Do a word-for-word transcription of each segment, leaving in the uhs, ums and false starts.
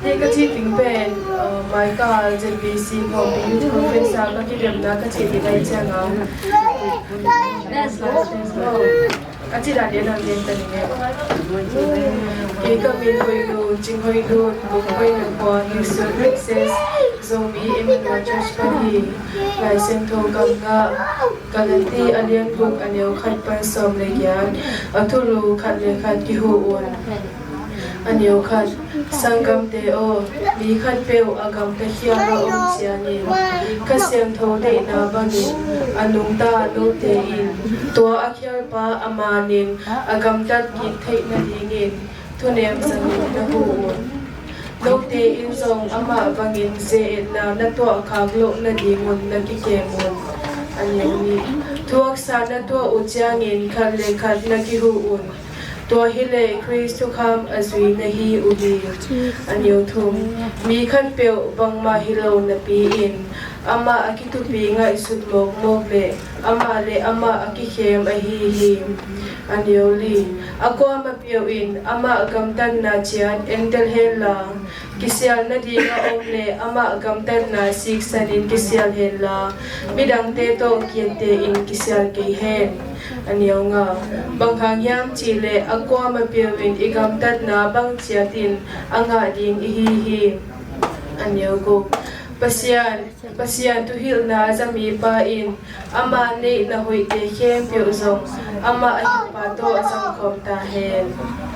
Hih ka cih ding pen, uh, Michael Z B C Khawmpi Youth Conference ah ka kidemna ka cih ding ahih ciangin, a cih dan ding a nang gen ta ning e. Kei ka min Hoih Lut, Cing Hoih Lut, Bung Hoih Lut, Kua Hills Church, Zomi Emmanuel Church ka hi. Lai Siangtho kam ngah, Galati a lian guk a neu khat pan sawm le giat, a thulu khat le khat kihu un. A neu khat, sanggamte aw, mi khatpeuh a gamta khial a om ciangin, Kha Siangtho deihna bangin a nungta note in, tua a khialpa a manin a gamtat kik theih nadingin thunem zangin na huh un. Note in zong amah bangin ze-etna na tuahkhak loh nadingun na kikem un. A neu nih, thuaksa na tuah uh ciangin khat le khat na kihuh un. Tua hileh Khrist thukham a zui na hi uh hi. A neu thum, mi khatpeuh bangmah hi lo napi-in amah a kithupi ngaihsut mawkmawk le amah le amah a kikhem ahi hi. A neu li, a kuamah peuh in amah gamtatna ciat entel henla, kisial nading a om le amah gamtatna siksanin kisial henla, midangte tawh kiatte in kisial kei hen. A neu nga, bang hang hiam cihleh a kuamah peuh in i gamtatna bang ciatin a ngah ding ihi hi. A neu guk, Pasian, Pasian thuhilhna a za mipa in ama neihna hoihte khempeuh zong amah a hilhpa tawh a zangkhawm ta hen.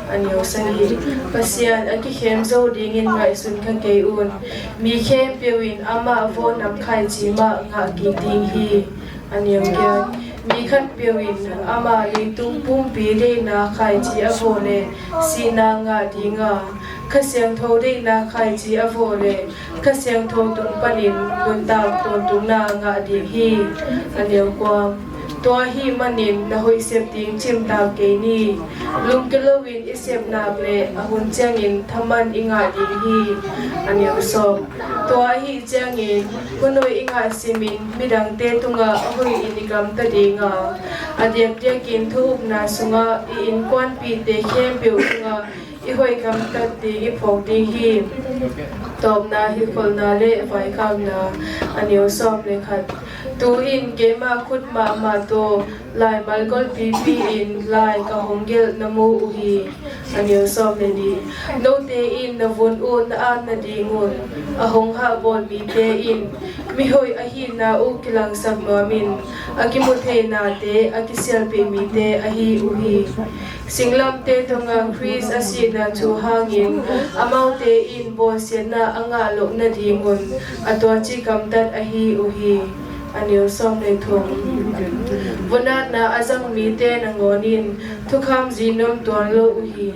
A neu sagih, Pasian a kikhem zo dingin ngaihsun kha kei un. Mi khempeuh in amah vawh nam khaici mah ngah kik ding hi. A neu giat, mi khatpeuh in ama leitung pumpi deihna khaici a vawh le sihna ngah ding a, Kha Siangtho deihna khaici a vawh le Kha Siangtho tung panin nuntak tawntungna ngah ding hi. A neu kua, tua ahih manin na hoih sep ding cimtak kei ni. Lungkia loin i sep nak le a hun ciangin thaman i ngah ding hi. A neu sawm, tua ahih ciangin hun hoih i ngah simin midangte tungah a hoihin i gamta ding a, a diakdiakin thu upna sungah i innkuanpihte khempeuh tungah i hoih gamtat ding i phawk ding hi. Tawpna, hilhkholhna le vaikhakna. A neu sawm le khat, tu-in keima khut mahmah tawh laimal golpipi in lai ka hong gelh na mu uh hi. A neu sawm le nih, note in na vun uh na at nadingun a hong hahbawl mite in mihoih ahihna uh kilangsak nuamin a kimutheihnate a kisialpih mite ahi uh hi. Singlamteh tungah Khrist a sihna thu hangin amaute in bawlsiatna a ngah loh nadingun a tuaci gamtat ahi uh hi. A neu sawm le thum, vunatna a zang mite nangawn in thukham zinom tuan lo uh hi.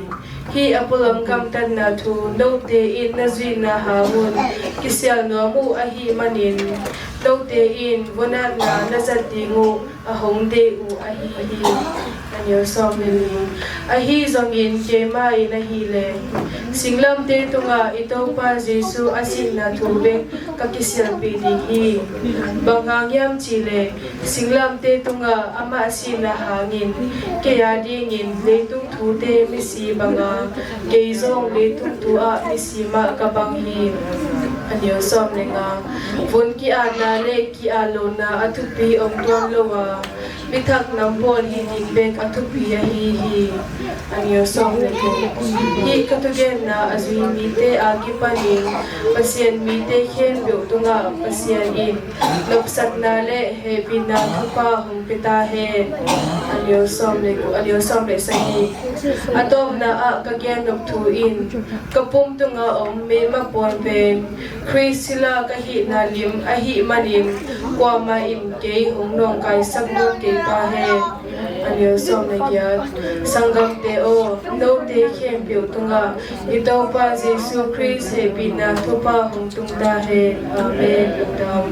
Hih a pualam gamtatna thu note in na zuihna hangun kisial nuam uh ahih manin note in vunatna na zat ding uh a hong deih uh ahi hi. A neu sawm le li, ahi zongin keimah in ahih leh singlamteh tungah i Topa Jesuh a sihna thu bek ka kisialpih ding hi. Bang hang hiam cihleh singlamteh tungah amah sihna hangin kei a dingin leitung thute misi banga kei zong leitung thu ah misi mah ka bang hi. A neu sawm le nga, vun ki-atna le ki-at lohna a thupi om tuan lo a, mi thak nam pawl hih ding bek a thupi ahi hi. A neu sawm le thum, hih ka thugenna a zui mite a kipanin Pasian mite khempeuh tungah Pasian in nopsakna le hehpihna thupha hong pia ta hen. A neu sawm le, a neu sawm le sagih, a tawpna ah ka gennop thu in ka pum tungah om meima pawl pen Khrist sila ka hihna lim ahih manin kuamah in kei hong nawngkaisak nawn kei ta hen. A neu sawm le giat, sanggamte aw, note khempeuh tungah i Topa Jesuh Khrist hehpihna thupha hong tung ta hen. Amen. Lungdam.